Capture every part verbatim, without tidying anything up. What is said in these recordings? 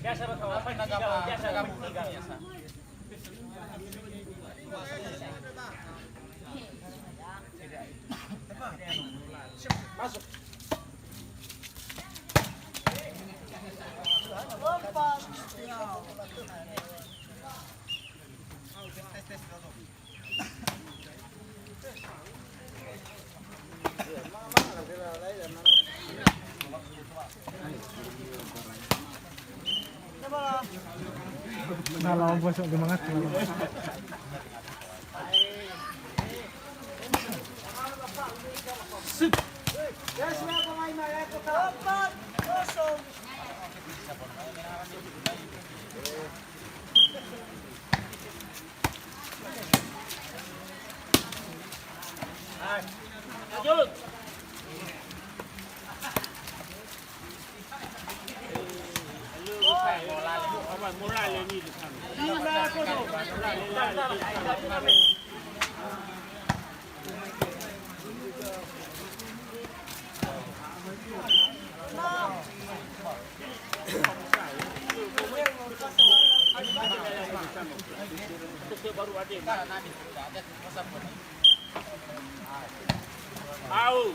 Biasa, Pak, apa yang tinggal? Biasa, Pak, tinggal. Nah, lawan bos udah mangat. Au.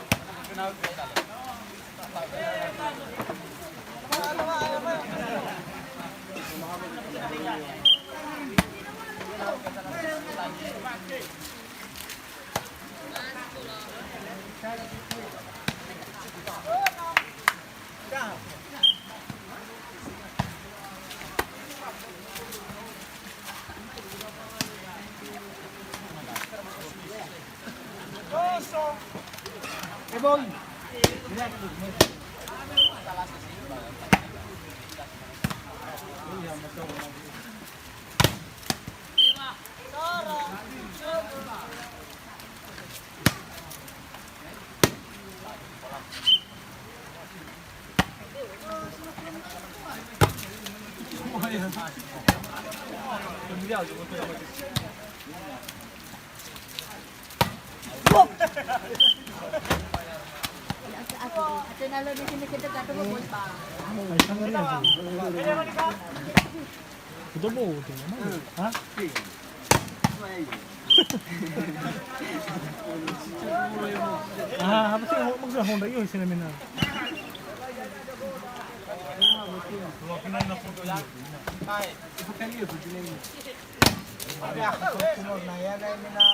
Itu mau tuh, mana? Hah? Ah, apa sih maksud Honda iyo sini mina? Hai. Itu kali ya, begini. Ada aku sempurna ya, naik mina.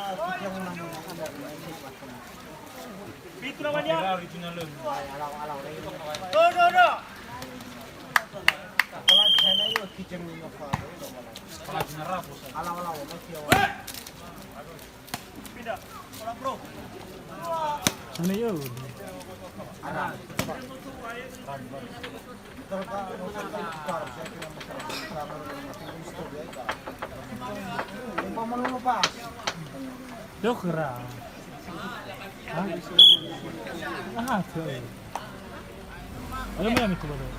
Bitu namanya. Original. Alau, alau, alau. Tuh, tuh, tuh. Kepala di sana yuk, kijang lima puluh. Kepala di sana, bos. Alau, alau, masih awal. Pindah. Orang pro. Sana yuk. Arah. Umpama lu lepas. Yuk, gerah. Hah? Aha, tuh. Ayo, mana itu, Bang?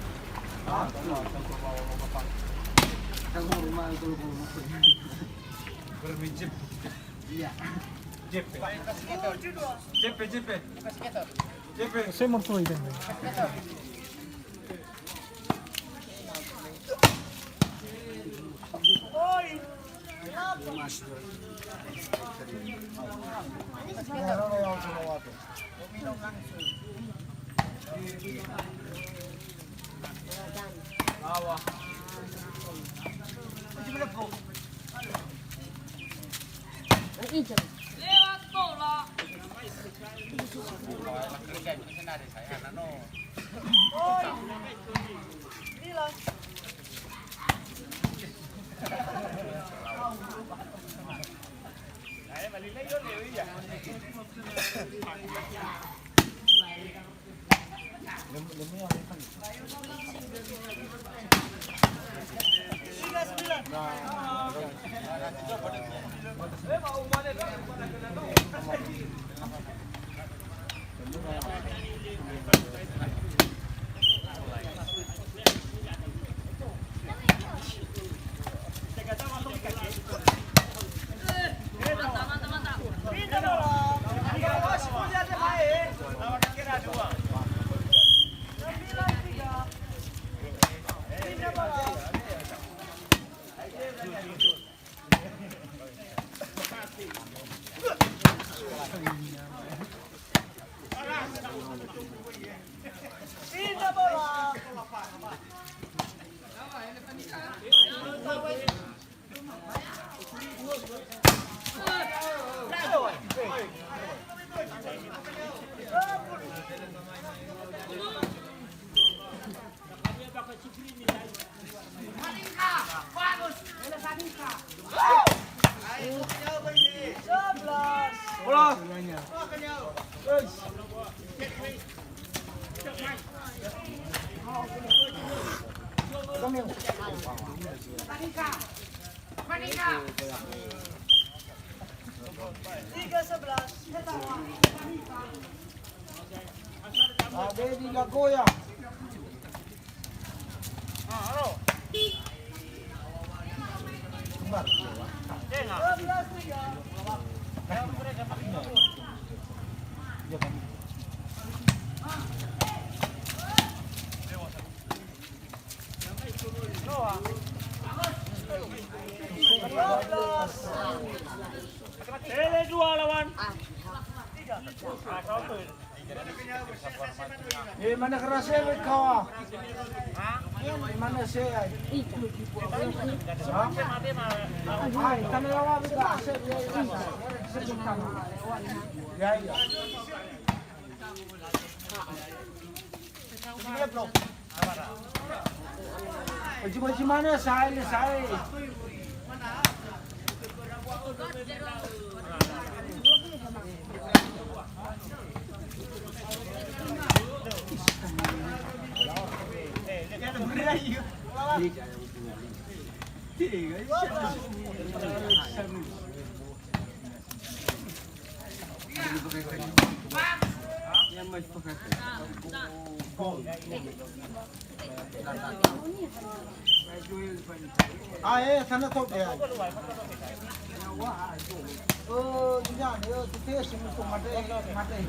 Berminjem. Iya. J P. J P, J P. J P. Saya mau tahu itu. Lewat bola. Tiga sebelas. Ada di Lagoya. Ele dua lawan. Eh, mana kerasa ya, kawa? Eh, mana saya? Ha? Hai, tanah lawa kita aset ya. Ya, ya. Baju-baju mana saya, saya. Ah, eh, sana top ya. Oh, jangan, yo, kita semua tu mati, mati.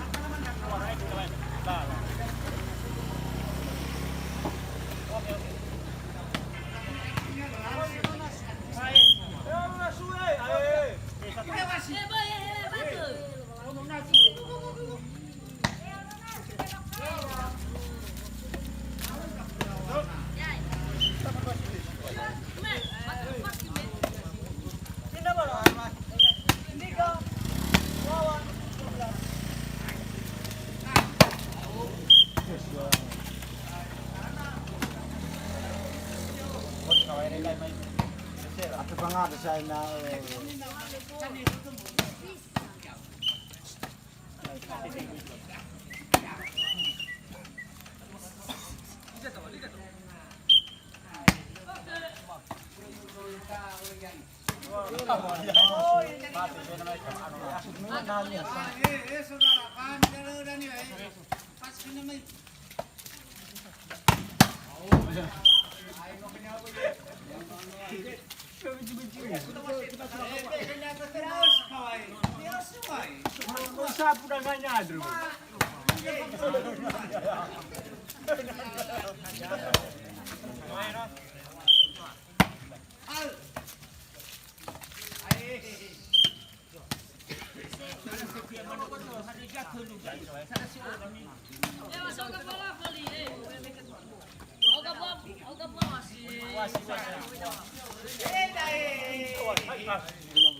Atau bang ada saya nak.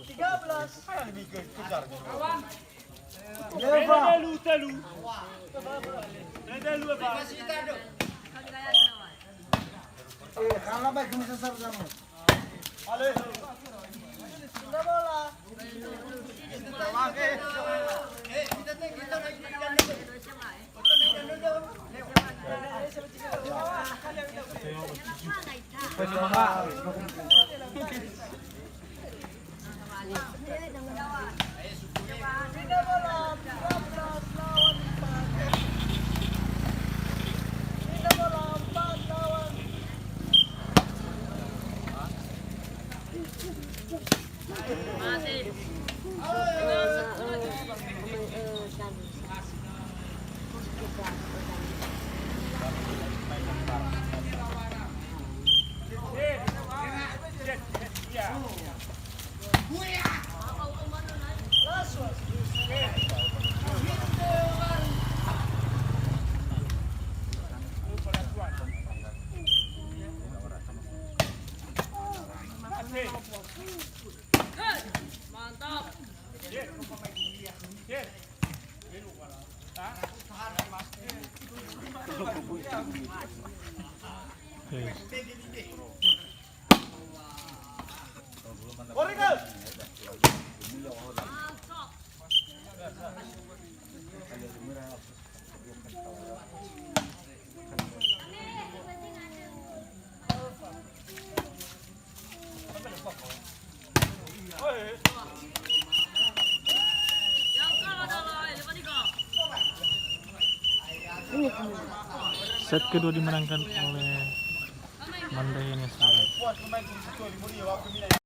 Tiga belas. Telu, telu. Telu, Pak. Eh, kalah baik, kami sasar sama. Bola. Set kedua dimenangkan oleh Mandai Nesara.